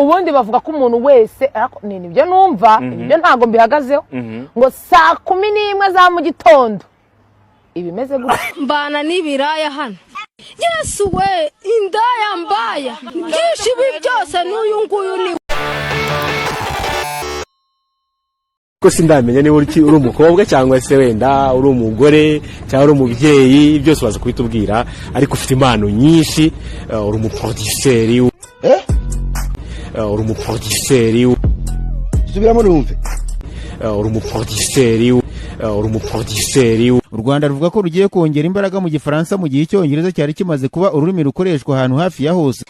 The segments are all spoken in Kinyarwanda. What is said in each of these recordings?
Ubundi bavuga ko umuntu wese, ariko ni nibyo numva, ibyo ntabwo mbihagazeho, ngo saa 11 za mu gitondo ibimeze gutya. Mbana n'ibiraya hano. Yesu we, indaya mbaya byinshi, ibi byose n'uyu nguyu ni Ko sindamenya niba uri umukobwa cyangwa se wenda uri umugore cyangwa uri umubyeyi, byose baza kubitubwira, ariko ufite impano nyinshi. Uri umuproduceri, uri umuproduceri. Subiramo numve. Uri umuproduceri, uri umuproduceri. U Rwanda ruvuga ko rugiye kongera imbaraga mu Gifaransa, mu gihe Icyongereza cyari kimaze kuba ururimi rukoreshwa ahantu hafi ya hose.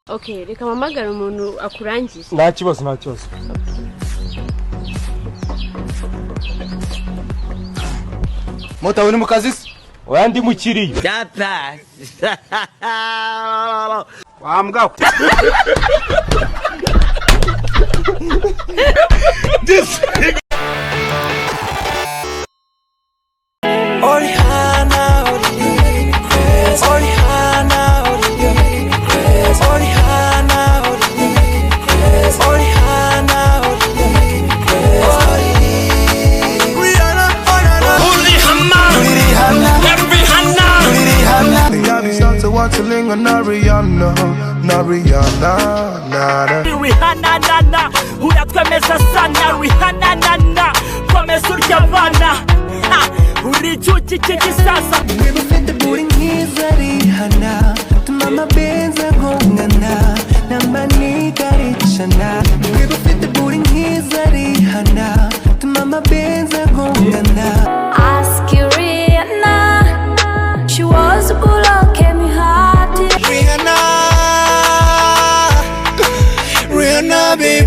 Okay, reka mpamagare umuntu akurangize. Nta kibazo, nta kibazo. Mota, uri mu kazi se? Oya, ndi mukiriya. Wa mbwa we. Rihanna nana, uratwemeza sana Rihanna nana, komeza urya abana. Ha, uri icyuki cy'igisaza. Niba ufite buri mwiza Rihanna, tuma amabenzi agongana n'amaniga aricana. Niba ufite buri mwiza Rihanna, tuma amabenzi agongana. Ask Rihanna, she was good looking hot. Rihanna, Rihanna baby.